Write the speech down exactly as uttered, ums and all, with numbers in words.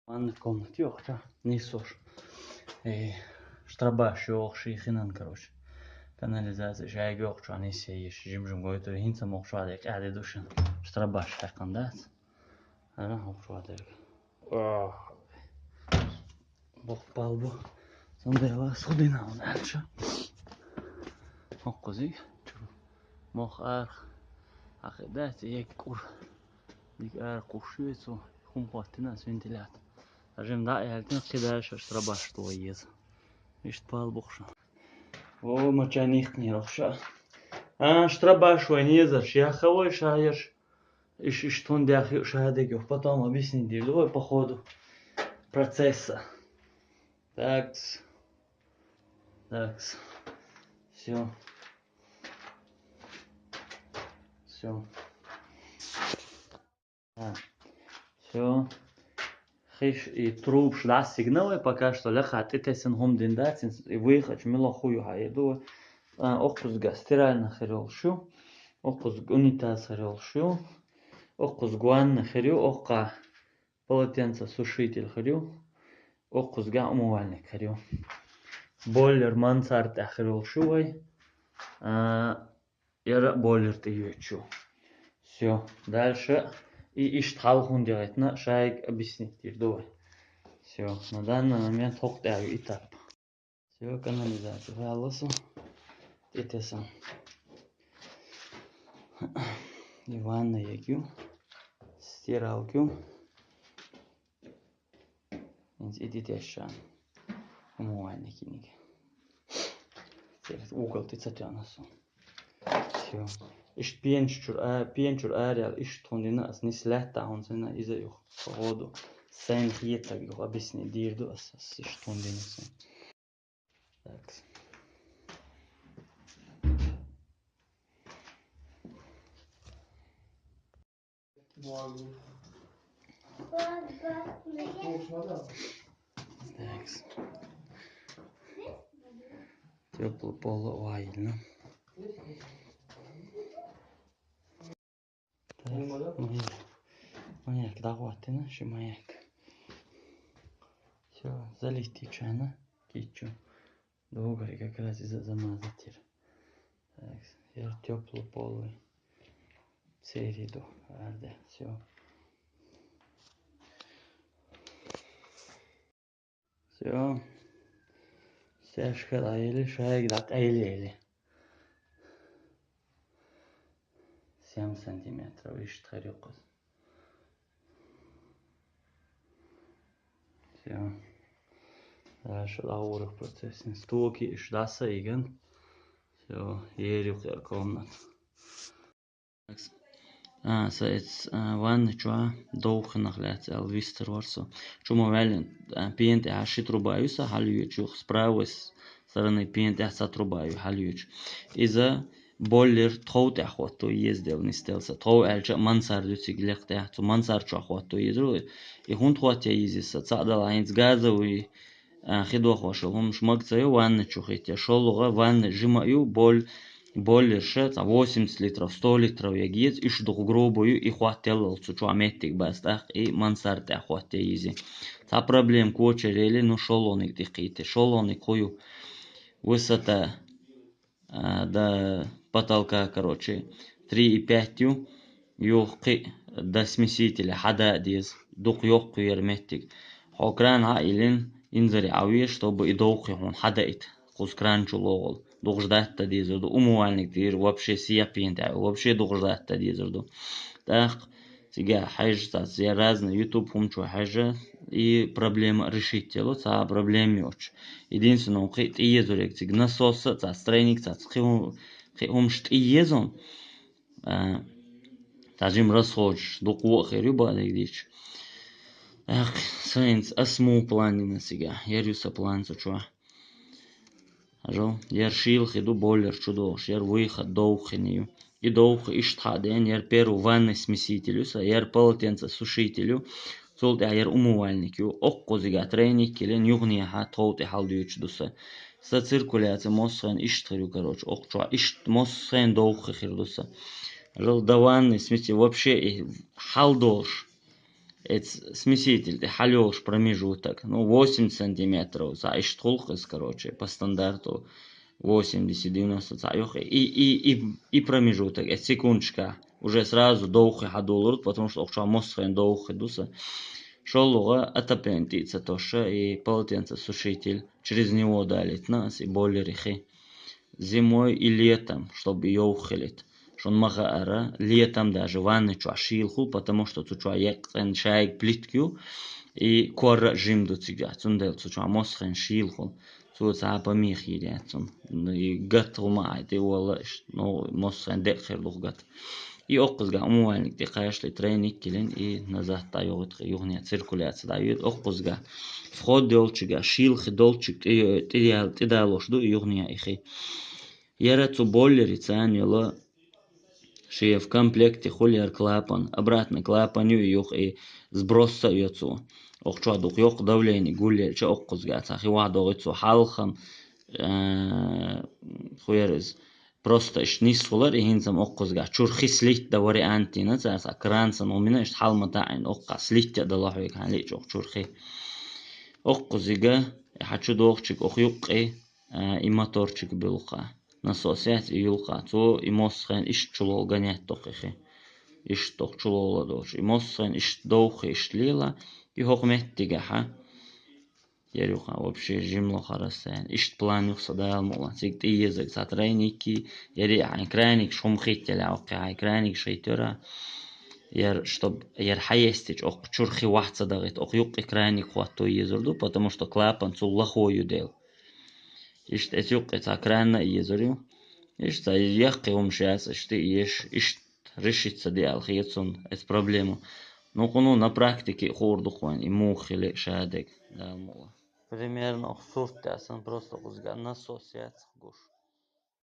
Ванна комната йохча, нисош. Э, штрабаш йохши хинан, короче. Канализация шайга йохча, нисееш, жим-жим гойту, хинца мохшва де каде душин. Штрабаш хакан дац. Ара, мохшва де. Ох. Бох палбу. Сонда яла судина он альча. Мох кузи. Мох ар. Ахи дац, як кур. Дик ар кушует су, хум хваттина с вентилятор. Ажим да ялтин кидаш штрабаш твоез. Ишт пал бухша. О, мачаних не рохша. А, штрабаш ванеза, шяховой шаеш. Иш, иш тон дяхи шадегё. Потом объяснить дирду, по ходу процесса. Такс. Такс. Всё. Всё. А, всё. Хиш и труб шла сигналы пока что ля хатитесен хум диндатин и выхач мило хую хайду. А, окузга стиральный хирёл шу. Окузг унитаз хирёл шу. Окузг ванна хирю, окка полотенце сушитель хирю. Окузга умывальник хирю. Бойлер мансард хирёл шу вай. А, Яра болер тиючу. Всё. Дальше. И ишт халхун делать на шайк объяснить дирду. Всё. На данный момент хок даю этап. Всё, канализация. Валасу. Тетесан. И ванна якю. Стиралкю. Инц идите шан. Умывальник иник. Терс угол ты цатянасу. Всё. Ишт пенчур, а, пенчур ариал ишт хундина ас нислятта хунсина иза юх. Походу. Сайн хиетаг юх объясни дирду ас, ас ишт хундина сан. Так. Так. Теплый пол вайна. Так, маяк. Маяк, да, вот, ты наши маяк. Всё, залить ты чё, она? Кичу. Добре, как раз и за-, замазать. Так, я теплый полый. Середу, арде, всё. Всё. Сяшка лаели, шайк дак аели. Семь сантиметров, ишт харюкас. Всё. Дальше лаурых процесс. Стуки ишдаса иген. Всё, ерю комнат. А, са эц, а, ванна чуа доухынах ляц ал вистер варсо. Чума вален, а, пиенте хаши труба юса, халю ючух справа с-, стороны пиенте ца труба ю халю юч. Иза боллер тхоу тя хватто ездел нистелса. Тхоу эльча мансар дюциг лек тя, цу мансар чуа хватто езру. И хунт хватя езиса, ца дала хинц газовый, а, хидохошел, хум шмаг ца ю ванна чухитя. Шолуга ванна жима ю боль, боллер ша, ца восемьдесят литров, сто литров я гиец, иш дух грубо ю, и хватя лол, цу чуа меттик бастах, и мансар тя хватя ези. Ца проблем кочерели, ну шолоник дихите, шолоник хую. Высота а, до потолка, короче, три и пять ю, юхкы до смесителя, хада диз, дук ёхку ерметик. Хо кран ха илин инзари аве, чтобы и доухи хун хада ит, кус кран чулогол. Дук ждать-то дизер ду, умывальник дир, вообще сияпиен да, вообще дук ждать-то дизер ду. Так, Цига хьежа цац, я разный YouTube хумчу хьежа, и проблема решить тело, ца проблема йоч. Единственное, хи тиезурек циг насоса, ца стройник, ца хи хум-, хи хумш тиезон. А, тажим расходш, дукво херю бадек дич. Ах, сайнц асму планина цига, ярюса планца чуа. Ажал, яр шийл хиду боллер чудолш, яр выход довхинию. И довх ишт хаден, яр первый ванный смесителю са, яр полотенце сушителю, цулт яр умывальникю, окко зига тройник келен, югния ха тхолт и халдючдуса. Са циркуляция мосхен ишт хирю, короче, окчуа ишт мосхен довх хирдуса. Ажал, да ванный смеси вообще и халдолш. Эц смеситель тӀе хьалйолуш промежуток, ну, восемьдесят сантиметров, цхьа иштта гӀуллакх иза, короче, по стандарту восемьдесят-девяносто цхьа юха, и, и, и, и промежуток, эц секундочка, уже сразу довхи хьадолурт, потому что окху чохь мосхен довхи ду сан. ШолгӀа отопление тӀе а ца тоша, и полотенцесушитель через него далийтина ас и бойлер хи. Зимой и летом, чтобы йовха хилийта. Шуна ма хаара, летом даже ванна чохь шийла хуьлу, потому что цу чохь еккъина шайга плитка ю, и корра а жима ду цигахь, цундела цу чохь мосхен шийла хуьлу. Цо цхьа а помеха йийр яц цунна. И гатта хӀума а тӀе а вала, иш-, ну, мосхен декъа хир ду гатта. И оккхузгахь умывальник тӀе кхаьчча, тройник йиллина, и назад дӀайогӀуьйту, юхане циркуляция дӀайоьду оккхузгахь. Вход йолчугахь, шийла хи долчуьнга тӀе-, тӀедал-, тӀедалош ду и юхане и хи. Яра цу бойлерица йолу шен в комплекте хуьлу яра клапан, обратный клапан ю и юха, и сброс а йо цо. Окху чохь дукха йоккха давление гулъелча, оккхузгахь цхьа хи вахьа догӀуьйту цо хьалхам, а, хӀун яра иза, просто иштта нисвалар, и хӀинца-м оккхузгахь чуьра хи слить дан вариант йина цара, цхьа кран санна хӀума йина, иштта хьал ма таӀийна, оккхузгахь слить а дан лохьуьйту хьан лиъча окху чуьра хи. Оккхузига, и хьан чу дохучуьнга окху юккъе, а, и моторчик буьллу-кха. Насос яц и юьллу-кха. Цо и мосхен иштта чулолу гонять до-кха и хи. Иштта доху чулолу а долуш. И мосхен иштта довха, иштта лела, и хӀокху меттигахьа. Яра юха вообще жимло хара сайна. Иштта план юха сан, Дала мукъ лахь. Цига тӀеезарг цхьа тройник, яра хьайн крайникаш хӀума хӀиттелла, оккхе хьайн крайникаш хӀиттора. Яра, чтоб яра хьаестича, оккху чуьра хи вахьа ца дагӀийта, окху юккъе крайник хӀотто езар ду, потому что клапан цул лахо ю дела. Иштта эца юккъе цхьа кранна а езар ю. Иштта цхьа яккхий хӀумаш яц, иштта а еш, иштта решиться де аьлла хета суна эца проблема. Ну, кхуьнан на практике а хуур ду-кх вайн, и муха хили а шадерг, Дала мукъ лахь. Примерно окху сурт тӀехь сан, просто кхузга насос яц гуш.